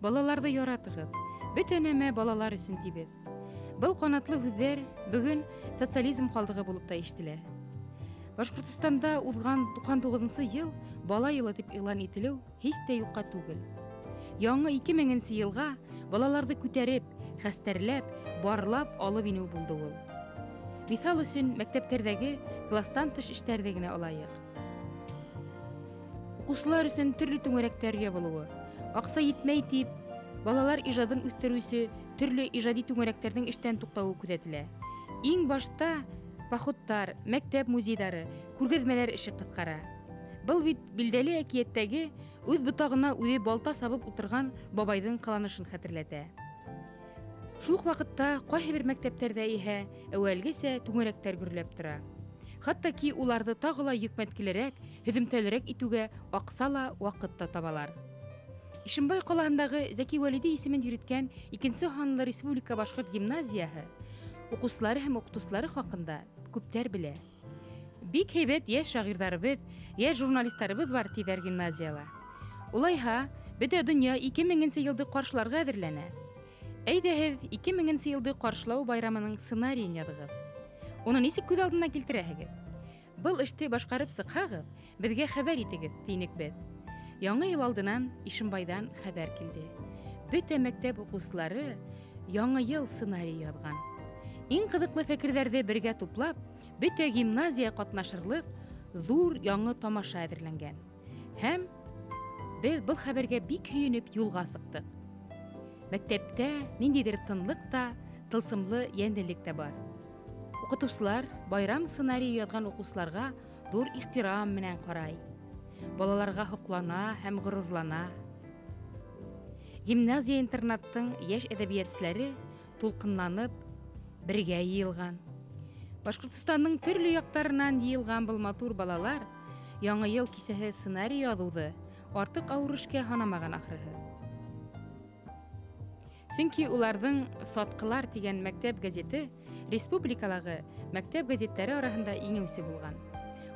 Балаларҙы яратығыҙ, бөтә нәмә балалар өсөн тибеҙ. Был ҡанатлы һүҙҙәр бөгөн социализм ҡалдығы булып та ишетелә. Башҡортостанда уҙған 99-нсы йыл бала йылы тип иғлан ителеү һис тә юҡҡа түгел. Яңы 2000-нсе йылға балаларҙы күтәреп, хәстәрләп, барлап алып инеү булды ул. Миҫал өсөн мәктәптәрҙәге кластан тыш эштәрҙе генә алайыҡ. Уҡыусылар өсөн төрлө түңәрәктәр ябылыуы, аҡса етмәй тип, балалар ижадын үҫтереүсе төрлө ижади түңәрәктәрҙең эштән туҡтауы күҙәтелә. Иң башта походтар, мәктәп музейҙары, күргәҙмәләр эше ҡыҫҡара. Был бит билдәле әкиәттәге үҙ ботағына үҙе балта сабып ултырған бабайҙың ҡыланышын хәтерләтә. Шул уҡ ваҡытта ҡайһы бер мәктәптәрҙә иһә әүәлгесә түңәрәктәр гөрләп тора. Хатта ки уларҙы тағы ла йөкмәткелерәк, һөҙөмтәлерәк итеүгә аҡса ла, ваҡыт та табалар. Ишембай ҡалаһындағы Зәки Вәлиди исемен йөрөткән 2-нсе һанлы республика башҡорт гимназияһы уҡыусылары һәм уҡытыусылары хаҡында күптәр белә. Бик һәйбәт йәш шағирҙарыбыҙ, йәш журналистарыбыҙ бар тиҙәр гимназияла. Улайһа, бөтә донъя 2000-нсе йылды ҡаршыларға әҙерләнә. Әйҙә һеҙ 2000-нсе йылды ҡаршылау байрамының сценарийын яҙығыҙ. Уны нисек күҙ алдына килтерәһегеҙ? Был эште башҡарып сыҡһағыҙ, беҙгә хәбәр итегеҙ, тинек беҙ. Яңы йыл алдынан Ишембайҙан хәбәр килде. Бөтә мәктәп уҡыусылары яңы йыл сценарийы яҙған. Иң ҡыҙыҡлы фекерҙәрҙе бергә туплап, бөтә гимназия ҡатнашырлыҡ ҙур яңы тамаша әҙерләнгән. Һәм беҙ был хәбәргә бик һөйөнөп юлға сыҡтыҡ. Мәктәптә ниндәйҙер тынлыҡ та, тылсымлы йәнлелек тә бар. Уҡытыусылар байрам сценарийы яҙған уҡыусыларға ҙур ихтирам менән ҡарай. Балаларға һоҡлана һәм ғорурлана. Гимназия-интернаттың йәш әҙәбиәтселәре тулҡынланып бергә йыйылған. Башҡортостандың төрлө яҡтарынан йыйылған был матур балалар яңы йыл кисәһе сценарий яҙыуҙы артыҡ ауыр эшкә һанамаған ахырыһы. Сөнки уларҙың «Сатҡылар» тигән мәктәп гәзите республикалағы мәктәп гәзиттәре араһында еңеүсе булған.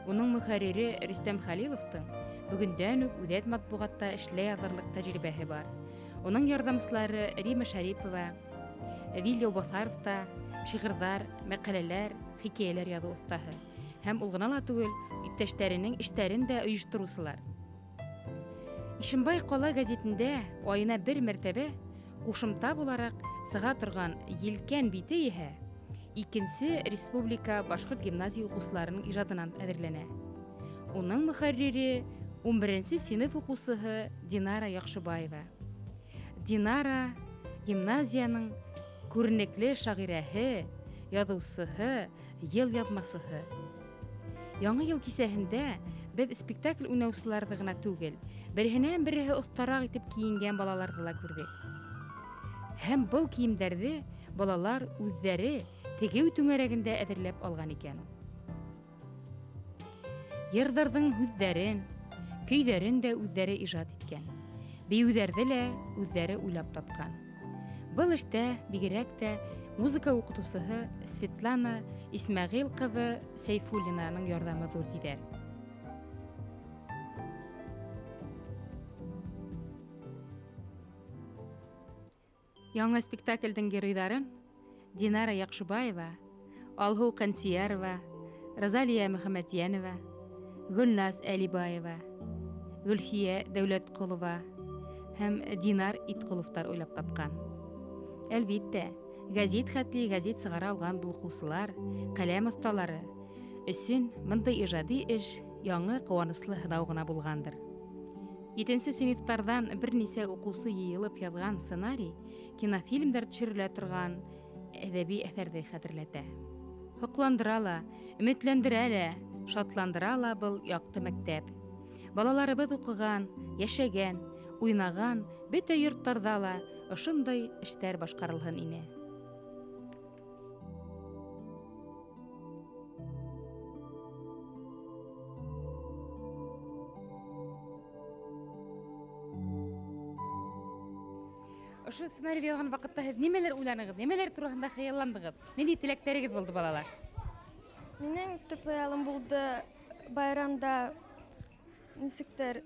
Уның мөхәррире Рөстәм Хәлиловтың бөгөндән үк үҙәк матбуғатта эшләй алырлыҡ тәжрибәһе бар. Уның ярҙамсылары Рима Шәрипова, Вилья Баҫаров та шиғырҙар, мәҡәләләр, хикәйәләр яҙыу оҫтаһы. Һәм ул ғына ла түгел, иптәштәренең эштәрен дә ойоштороусылар. Ишембай ҡала гәзитендә айына бер мәртәбә ҡушымта булараҡ сыға торған «Елкән» бите иһә 2-нсе республика башҡорт гимназия уҡыусыларының ижадынан әҙерләнә. Уның мөхәррире 11-нсе синыф уҡыусыһы Динара Яҡшыбаева. Динара гимназияның күренекле шағирәһе, яҙыусыһы, йыл яҙмасыһы. Яңы йыл кисәһендә беҙ спектакль уйнаусыларҙы ғына түгел, береһенән береһе оҫтараҡ итеп кейенгән балаларҙы ла күрҙек. Һәм был кейемдәрҙе балалар үҙҙәре тегеү түңәрәгендә әҙерләп алған икән. Йырҙарҙың һүҙҙәрен, көйҙәрен дә үҙҙәре ижад иткән. Бейеүҙәрҙе лә үҙҙәре уйлап тапҡан. Был эштә бигерәк тә музыка уҡытыусыһы Светлана Исмәғил ҡыҙы Сәйфуллинаның ярҙамы ҙур тиҙәр. Яңы спектаклдең геройҙарын Динара Яҡшыбаева, Алһыу Ҡәнсиәрова, Розалия Мөхәммәтйәнова, Гөлназ Әлибаева, Гөлфиә Дәүләтҡолова һәм Динар Итҡоловтар уйлап тапҡан. Әлбиттә, гәзит хәтле гәзит сығара алған был уҡыусылар, ҡәләм оҫталары өсөн бындай ижади эш яңы ҡыуаныслы һынау ғына булғандыр. 7-нсе синыфтарҙан бер нисә уҡыусы йыйылып яҙған сценарий кинофильмдар төшөрөлә торған әҙәби әҫәрҙе хәтерләтә. Һоҡландыра ла, өмөтләндерә лә, шатландыра ла был яҡты мәктәп. Балаларыбыҙ уҡыған, йәшәгән, уйнаған бөтә йорттарҙа ла ошондай эштәр башҡарылһын ине. Ошо сценарий яҙған ваҡытта һеҙ нимәләр уйланығыҙ, нимәләр тураһында хыялландығыҙ? Ниндәй теләктәрегеҙ булды, балалар? Минең төп хыялым булды байрамда нисектер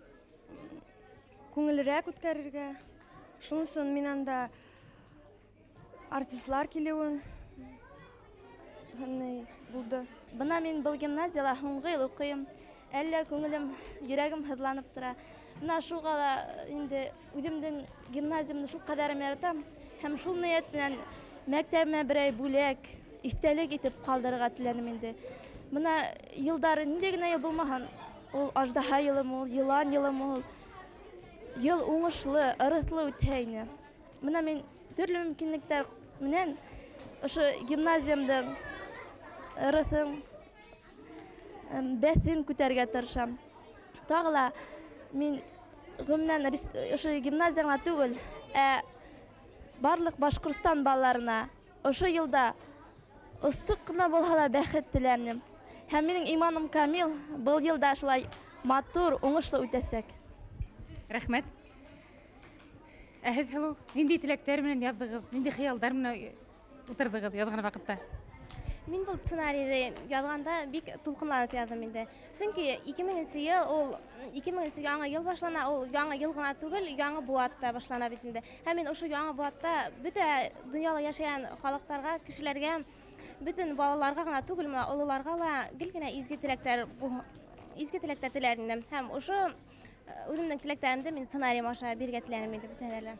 күңеллерәк үткәрергә, Шуның өсөн мин анда артистлар килеүен булды. Бына мин был гимназияла һуңғы йыл уҡыйым. Әллә күңелем, йөрәгем һыҙланып тора. Бына шуға ла инде үҙемдең гимназиямды шул ҡәҙәрем яратам һәм шул ниәт менән мәктәбемә берәй бүләк, иҫтәлек итеп ҡалдырырға теләнем инде. Бына йылдары ниндәй генә йыл булмаһын, ул аждаһа йылымы, ул йылан йылымы, ул йыл уңышлы, ырыҫлы үтһә ине. Бына мин төрлө мөмкинлектәр менән ошо гимназиямдың ырыҫын, бәҫен күтәрергә тырышам. Тағы ла мин ғөмүмән ошо гимназия ғына түгел, ә барлыҡ Башҡортостан балаларына ошо йылда остоҡ ҡына булһа ла бәхет теләнем. Һәм минең иманым камил, был йылда шулай матур, уңышлы үтәсәк. Рәхмәт. Ә һеҙ, Һылыу, ниндәй теләктәр менән яҙҙығыҙ, ниндәй хыялдар менән ултырҙығыҙ яҙған ваҡытта? Мин был сценарийҙы яҙғанда бик тулҡынланып яҙҙым инде. Сөнки 2000 йыл ул 2000 яңы йыл башлана, ул яңы йыл ғына түгел, яңы быуат та башлана бит инде. Һәм мин ошо яңы быуатта бөтә донъяла йәшәгән халыҡтарға, кешеләргә, бөтөн балаларға ғына түгел, мына ололарға ла гел генә изге теләктәр, изге теләктәр теләр инем. Һәм ошо үҙемдең теләктәремде мин сценарийым аша бирергә теләнем инде бөтәһенә лә.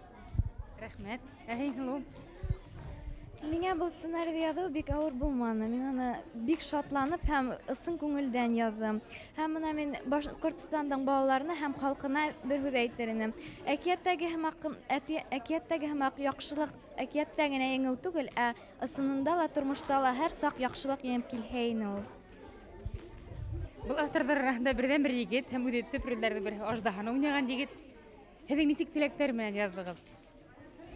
Рәхмәт. Ә һин, Һылыу? Миңә был сценарийҙы яҙыу бик ауыр булманы. Мин уны бик шатланып һәм ысын күңелдән яҙҙым. Һәм бына мин Башҡортостандың балаларына һәм халҡына бер һүҙ әйтер инем. Әкиәттәге һымаҡ яҡшылыҡ әкиәттә генә еңеү түгел, ә ысынында ла, тормошта ла һәр саҡ яҡшылыҡ еңеп килһә ине ул. Был авторҙар араһында берҙән-бер егет һәм үҙе төп ролдәрҙең береһе аждаһаны уйнаған егет. Һеҙҙең нисек теләктәр менән яҙҙығыҙ?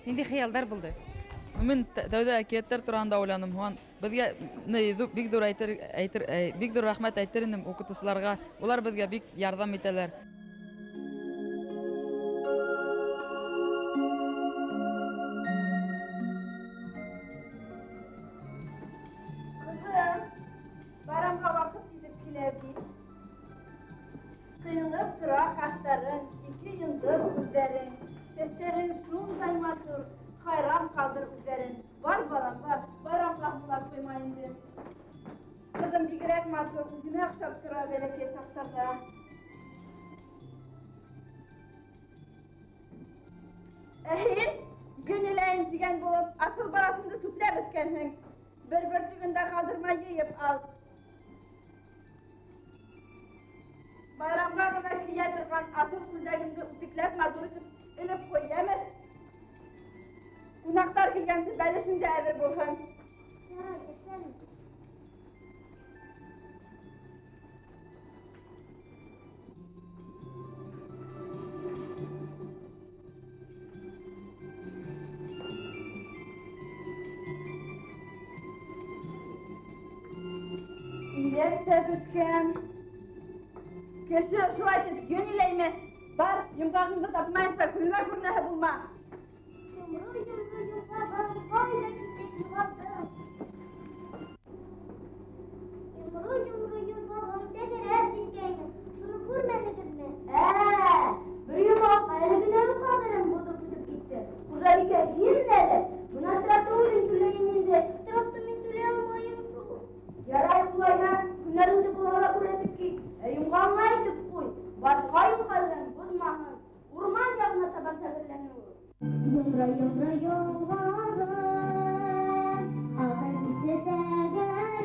Ниндәй хыялдар булды? Мин тәүҙә әкиәттәр тураһында уйланым. Һуңан беҙгә бик ҙур әйтер, әйтер, бик ҙур рәхмәт әйтер инем уҡытыусыларға. Улар беҙгә бик ярҙам итәләр. Ҡыҙым, байрамға ваҡыт етеп килә бит. Ҡыйылып тора ҡаштарың, ике йондоҙ күҙҙәрең, сәстәрең шундай матур. Хайран ҡалдыр үҙҙәрен. Бар, балам, бар, байрамға һуңлап ҡуйма инде. Ҡыҙым бигерәк матур, үҙенә оҡшап тора бәләкәй саҡтарҙа. Ә һин, йүнеләйем тигән булып, аҫыл балаҫыңды сүпләп бөткәнһең. Бер бөртөгөн дә ҡалдырмай йыйып ал. Байрамға ғына кейә торған аҫыл күлдәгемде үтекләп матур итеп элеп ҡуй, йәме? Ҡунаҡтар килгәнсе бәлешең дә әҙер булһын. Ярай, эшләнем. Иләп тә бөткән. Кеше шулай итеп йүнеләйме? Бар, йомғағыңды тапмайынса күҙемә күренәһе булма. Йомро, йомро, йомғағым, ҡайҙа китеп юғалдың? Йомро, йомро, йомғағым, тәгәрәп киткәйне. Шуны күрмәнегеҙме? Бер йомғаҡ әле генә ҡәҙерен боҙоп үтеп китте. Хужабикә, һин әле. Бына штрафты үҙең түләйен инде. Штрафты мин түләй алмайым шул. Ярай, улайһа, һөнәреңде булһа ла күрһәтеп кит. Ә йомғағыңа әйтеп ҡуй. Башҡа юл ҡәҙерен боҙмаһын. Урман яғына табан тәгәрләне ул. Йомро, йомро, йомғағым, алға китсе тәгәрәп,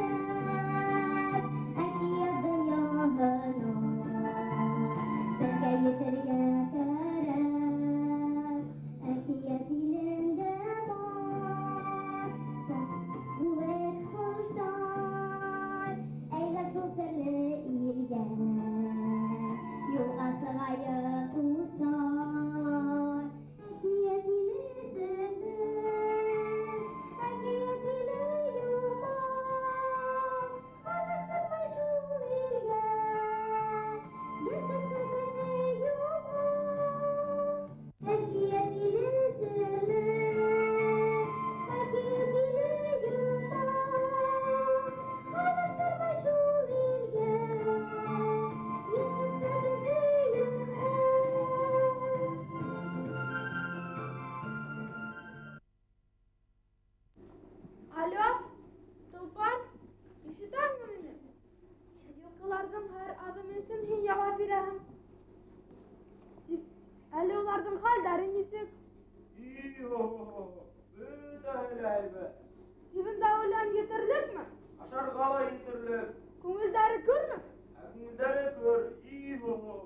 өсөн һин яуап бирәһең? Тип, әле уларҙың хәлдәре нисек? И-хо-хо-хо, бөтәһе лә һәйбәт. Тибендә үлән етерлекме? Ашарға ла етерлек. Күңелдәре көрмө? Ә күңелдәре көр. И-хо-хо.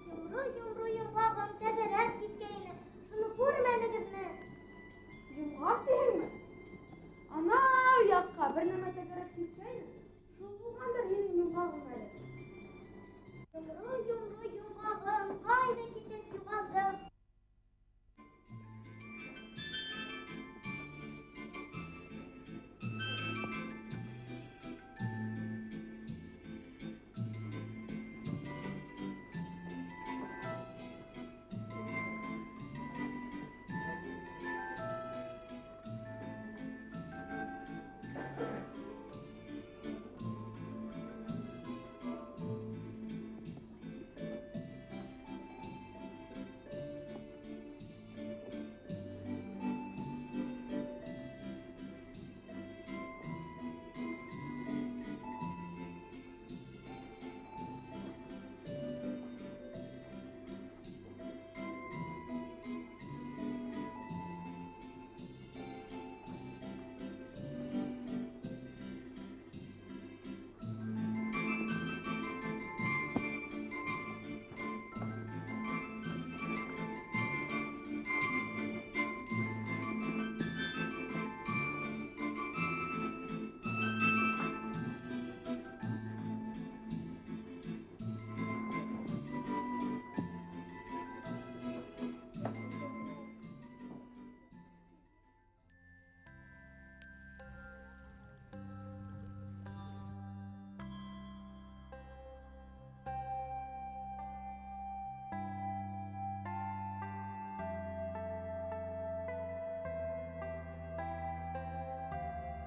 Йомро-йомро йомғағым тәгәрәп киткәйне. Шуны күрмәнегеҙме? Йомғаҡ тиһеңме? Анау яҡҡа бер нәмә тәгәрәп киткәйне. Шул булғандыр һинең йомғағың әле. Йомро-йомро йомғағым ҡайҙа китеп юғалды?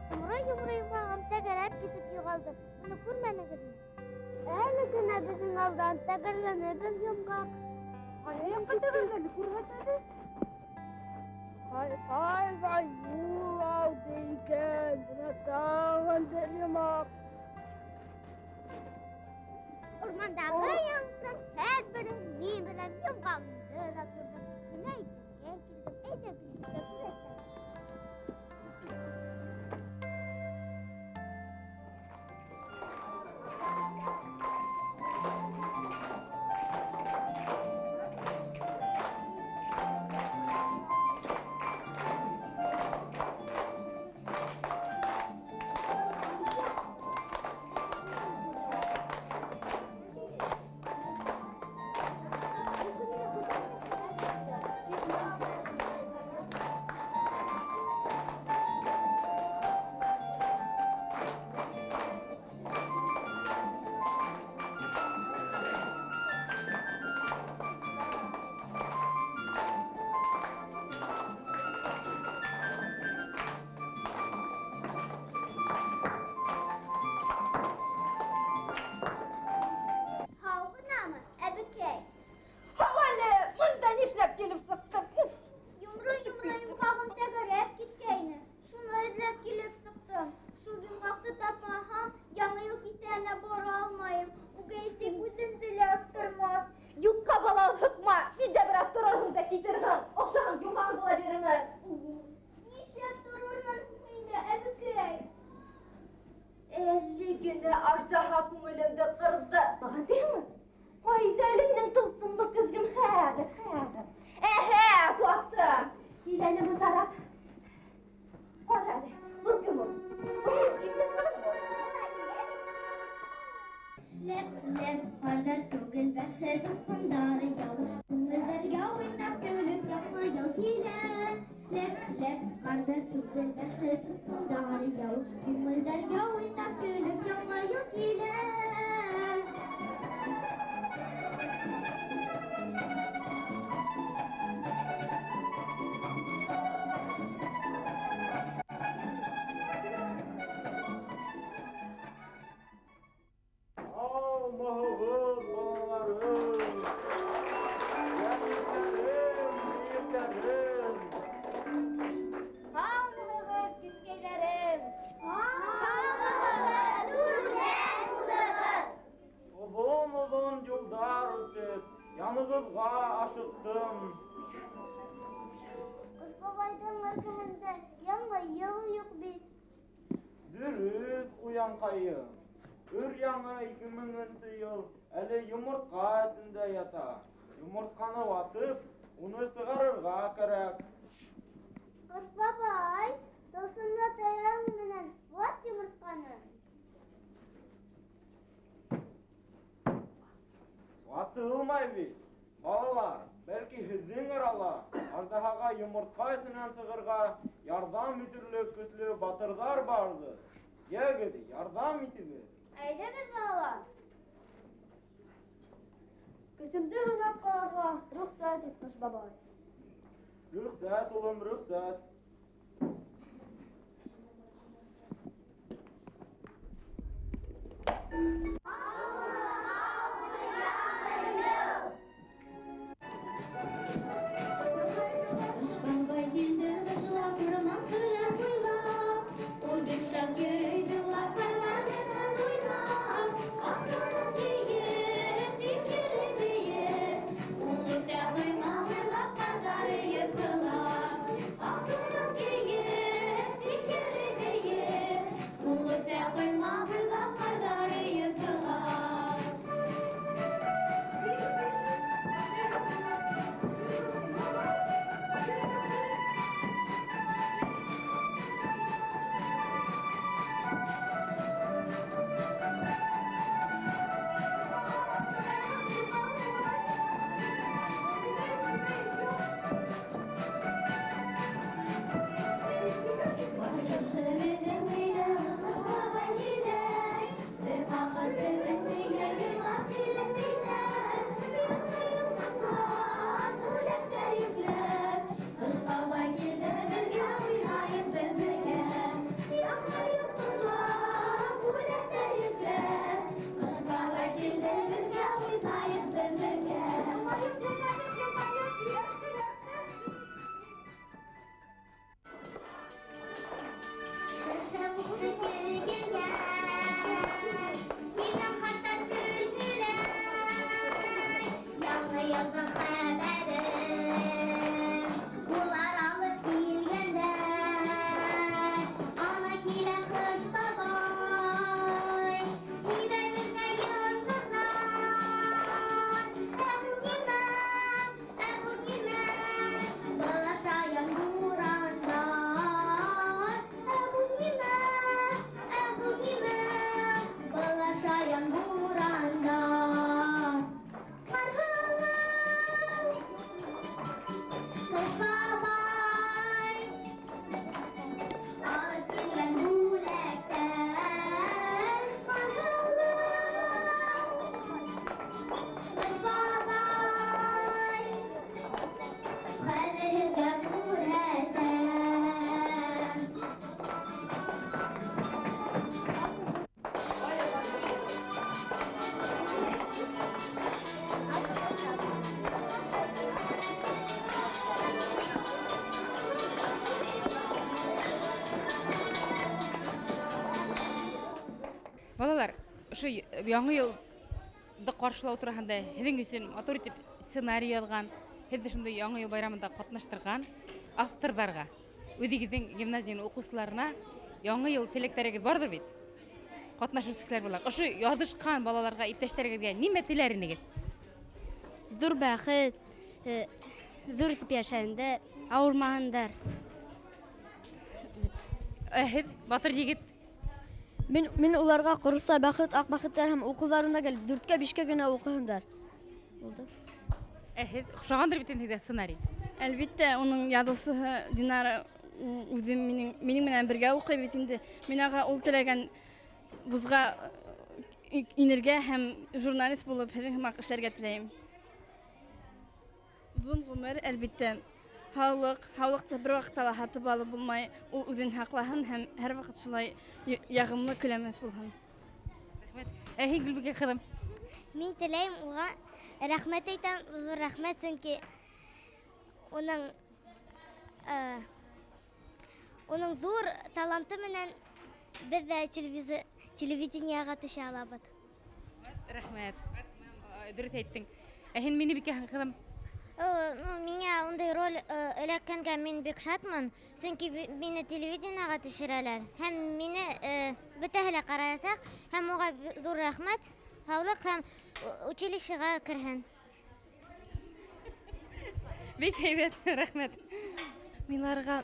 Йомро-йомро йомғағым тәгәрәп китеп юғалды. Уны күрмәнегеҙме? Әле генә беҙҙең алдан тәгәрләне бер йомғаҡ. Ҡайһы яҡҡа тәгәрләне, күрһәт әле. Ҡайҙа юл алды икән? Бына тағын бер йомғаҡ. Урмандағы яңғыҙҙың һәр берен мин беләм, йомғағыңды ла күрҙем. Шуны әйтергә килдем. Әйҙә, Гөлбикә, күрһәт. Ләп-ләп ҡарҙар түгел, бәхет осҡондары яуа. Күңелдәргә уйнап көлөп яңы йыл килә. Ләп-ләп ҡарҙар түгел, бәхет осҡондары яуа. Күңелдәргә уйнап көлөп яңы йыл килә. Һаумыһығыҙ, кескәйҙәрем! ашыҡтым. Ҡыш бабайҙың эргәһендә Яңы йыл юҡ бит. Дөрөҫ, ҡуянҡайым. Өр-яңы 2000 йыл әле йомортҡа эсендә ята. Йомортҡаны ватып, уны сығарырға кәрәк. Ҡыш бабай, тылсымлы таяғың менән ват йомортҡаны. Ватылмай бит. Балалар, бәлки һеҙҙең арала аждаһаға йомортҡа эсенән сығырға ярҙам итерлек көслө батырҙар барҙыр. Йәгеҙ, ярҙам итегеҙ. Әйҙәгеҙ, балалар. Көсөмдө һынап ҡарарға рөхсәт ит, Ҡыш бабай. Рөхсәт, улым, рөхсәт. Ҡыш бабай килде ҡышлап, урман ҡырлар буйлап. Ул бик шат йөрөй дулап, ҡарлар менән уйнап. Ат-тунын кейеп, тик йөрөй бейеп. Ул үтә ҡойма буйлап, ҡарҙар өйөп былап. Ат-тунын кейеп, тик йөрөй бейеп. Ул үтә ҡойма буйлап, ҡарҙар өйөп былап. Балалар, ошо яңы йылды ҡаршылау тураһында һеҙҙең өсөн матур итеп сценарий яҙған, һеҙҙе шундай яңы йыл байрамында ҡатнаштырған авторҙарға, үҙегеҙҙең гимназияның уҡыусыларына яңы йыл теләктәрегеҙ барҙыр бит? Ҡатнашыусы кешеләр була. Ошо яҙышҡан балаларға, иптәштәрегеҙгә нимә теләр инегеҙ? Ҙур бәхет, ҙур итеп йәшәһендәр, ауырмаһындар. Ә һеҙ, батыр егет? Мин уларға ҡороса бәхет, аҡ бәхеттәр һәм уҡыуҙарында гел 4-5 генә уҡыһындар. Булды. Ә һеҙ оҡшағандыр бит инде һеҙгә сценарий? Әлбиттә, уның яҙыусыһы Динара үҙе минең менән бергә уҡый бит инде. Мин уға ул теләгән вузға инергә һәм журналист булып һеҙҙең һымаҡ эшләргә теләйем. Оҙон ғүмер, әлбиттә, һаулыҡ, һаулыҡты бер ваҡытта ла һатып алып булмай, ул үҙен һаҡлаһын һәм һәр ваҡыт шулай яғымлы, көләмәс булһын. Рәхмәт. Ә һин, Гөлбикә ҡыҙым? Мин теләйем уға рәхмәт әйтәм, ҙур рәхмәт, сөнки уның ҙур таланты менән беҙ ҙә телевидениеға төшә алабыҙ. Рәхмәт. Дөрөҫ әйттең. Ә һин, Минебикә ҡыҙым? Ну, миңә ундай роль эләккәнгә мин бик шатмын, сөнки мине телевидениеға төшөрәләр һәм мине бөтәһе лә ҡараясаҡ, һәм уға ҙур рәхмәт, һаулыҡ һәм училищеға керһен. Бик һәйбәт, рәхмәт. Мин уларға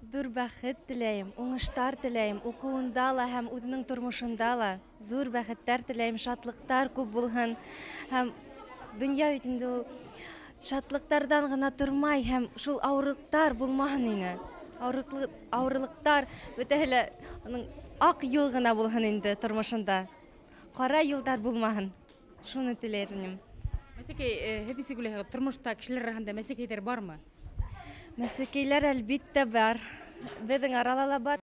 ҙур бәхет теләйем, уңыштар теләйем, уҡыуында ла һәм үҙенең тормошонда ла ҙур бәхеттәр теләйем, шатлыҡтар күп булһын. Һәм донъя бит инде ул шатлыҡтарҙан ғына тормай, һәм шул ауырлыҡтар булмаһын ине. Ауырлыҡтар бөтәһе лә уның аҡ юл ғына булһын инде тормошонда. Ҡара юлдар булмаһын. Шуны теләр инем. Мәсәкәй, һеҙ нисек уйлайһығыҙ, тормошта кешеләр араһында мәсәкәйҙәр бармы? Мәсәкәйләр әлбиттә бар. Беҙҙең арала ла бар.